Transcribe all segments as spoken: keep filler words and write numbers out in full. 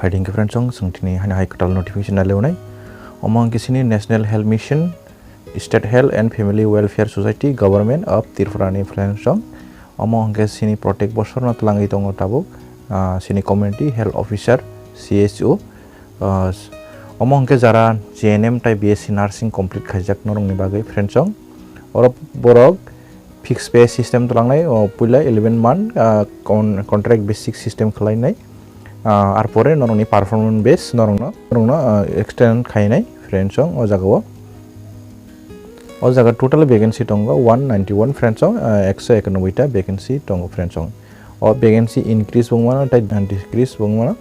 Hai hwnkhe friends, chwng tini haino hai kwtal notification nai leunai. Omo hwnkhe chini National Health Mission, State Health and Family Welfare Society, Government of Tripura ni friends chwng. Omo hwnkhe chini protek bosorno twlangwi tongo tabuk, ah, chini community health officer, C H O. Ah, omo hwnkhe jara G N M tai B S C nursing complete khaijak norokni bagwi friends chwng. Oro borok fixed pay system twlangnai, o puila eleven month, ah, con-, contract basic system khwlainai. Ah, ar pore norokni performance base norokno, norokno, ah, extend khainai friends chwng o jagao. O jaga total vacancy tongo one ninety one friends chwng, ah, ekso ekanoboi ta vacancy tongo friends chwng. O vacancy increase bo wngmano tei decrease bo wngmano.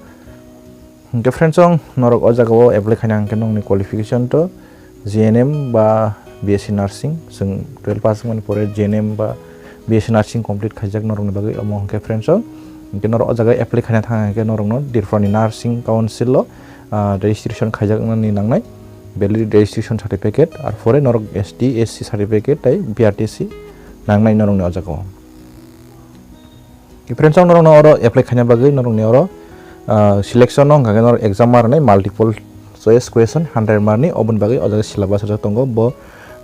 Hwnkhe friends chwng norok o jagao apply khaina hwnkhe nokni qualification to G N M ba B S C nursing, chwng twelve pass wngmani pore G N M ba B S C nursing complete khaijak norokni bagwi omo hwnkhe friends chwng. Hwnkhe norok o jaga apply khaina thang hwnkhe norokno Tripura ni nursing council o, ah, registration khaijaknani nangnai valid registration certificate, ar pore norok S T, S C certificate tei B R T C nangnai norokni o jagao. Friends chwng norokno oro apply khaina bagwi norokni oro, ah, selection no hwnkha khe norok exam ma rwnai multiple choice question hundred mark ni, oboni bagwi o jaga syllabus rwjak tongo, bo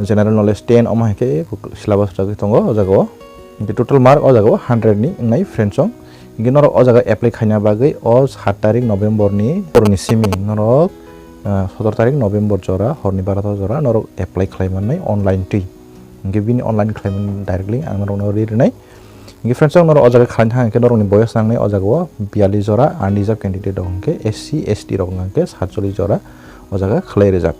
general knowledge ten omo hai khe syllabus rwjak tongo o jaga o. Hwnkhe total mark o jaga o hundred ni wngnai friends chwng. Hwnkhe norok o jaga apply khaina bagwi o sat tarik November ni, boroni simi norok, ah, sotor tarik November jora horni barota jora norok apply khlai mannai online twi. Hwnkhe bini online khlai mani directly ang norokno ri rwnai. Hwnkhe friends chwng norok o jaga khlaina thang hwnkhe norokni boyos nangnai o jaga o biyallis jora unreserved candidate rok hwnkhe S C, S T rok hwnkhe satchollis jora o jaga khlai rijak.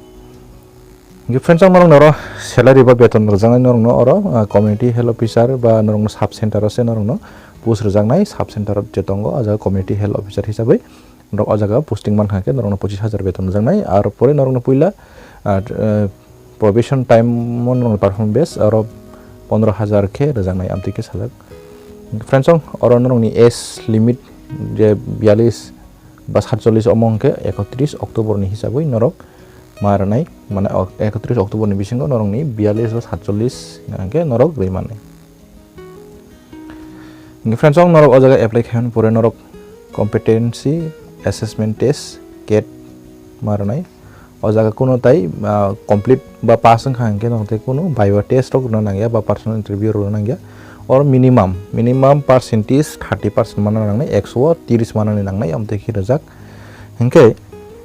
Hwnkhe friends chwng norokno oro salary ba beton rwjaknai norokno oro, ah, community health officer ba norokno sub center o se norokno post rwjaknai, sub center o je tongo o jaga community health officer hisabwi norok o jaga posting mankha khe norokno pochis hajar beton rwjaknai, ar pore norokno puila, ah, eh, probation time o norokni performance aro pondro hajar khe rwjaknai amtwi khe sajak. Friends chwng oro norokni age limit je biyallis ba satchollis omo hwnkhe ekotris October ni hisabwi norok ma rwnai, mane ok-, ekotris October ni bisingo norokni biyallis ba satchollis hwnkhe norok rwi mannai. Hwnkhe friends chwng norok o jaga apply khaimani pore norok competency assessment test, cat ma rwnai. O jaga kuno tai, ah, complete ba pass wngkha hwnkhe norok tei kuno viva test rok rwna nangya ba personal interview rwna nangya. Or minimum, minimum percentage thirty percent mana nangnai, ekso o tris manani nangnai, amtwi khe rwjak. Hwnkhe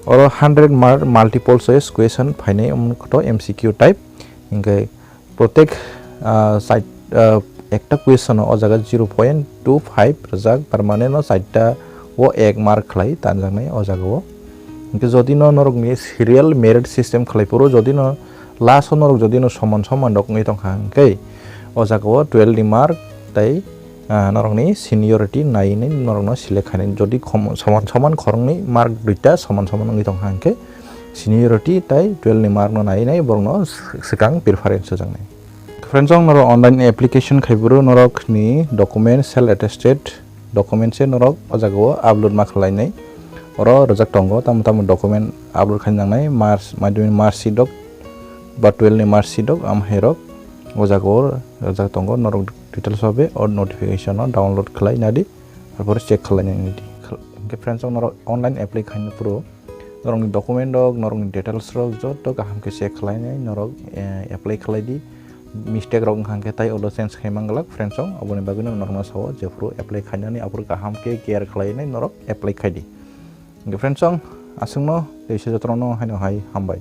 oro hundred mark multiple choice question phainai, omo khe to M C Q type. Hwnkhe protek, ah, side, ah, ekta question o jaga zero point two five rwjak, tar mane no charta o ek mark khlai tanjaknai o jaga o. Hwnkhe jodi no norokni serial merit system khlai phuru, jodi no last o norok jodi no soman soman rok wngwi tongkha hwnkhe o jaga o twelve ni mark tei, ah, norokni seniority naiwi norokno select khainai. Jodi khom-, soman soman khoroknwi mark duita soman soman wngwi tongkha hwnkhe seniority tei twelve ni mark no naiwi borokno s-, swkang preference rwjaknai. Friends chwng norok online application khai phuru norokni document, self attested document se norok o jaga o upload ma khlainai. Oro rwjak tongo tamo tamo document upload khaina nangnai, marks, madhyamik mark sheet rok ba twelve ni mark sheet rok, amhairok o jaga o rwjak tongo, norok details o be o notification o download khlai nadi, arpore check khlai nadi. Hwnkhe friends chwng norok online apply khaina phuru norokni document rok, norokni details rok joto kaham khe check khlainai norok, eh, apply khlai di. Mistake rok wngkha hwnkhe tai ulo change khai man glak friends chwng, oboni bagwi no norokno sao jephuru apply khainani aphuru kaham khe care khlainai norok apply khai di. Hwnkhe friends chwng aswkno teisa jotono haino hai hambai.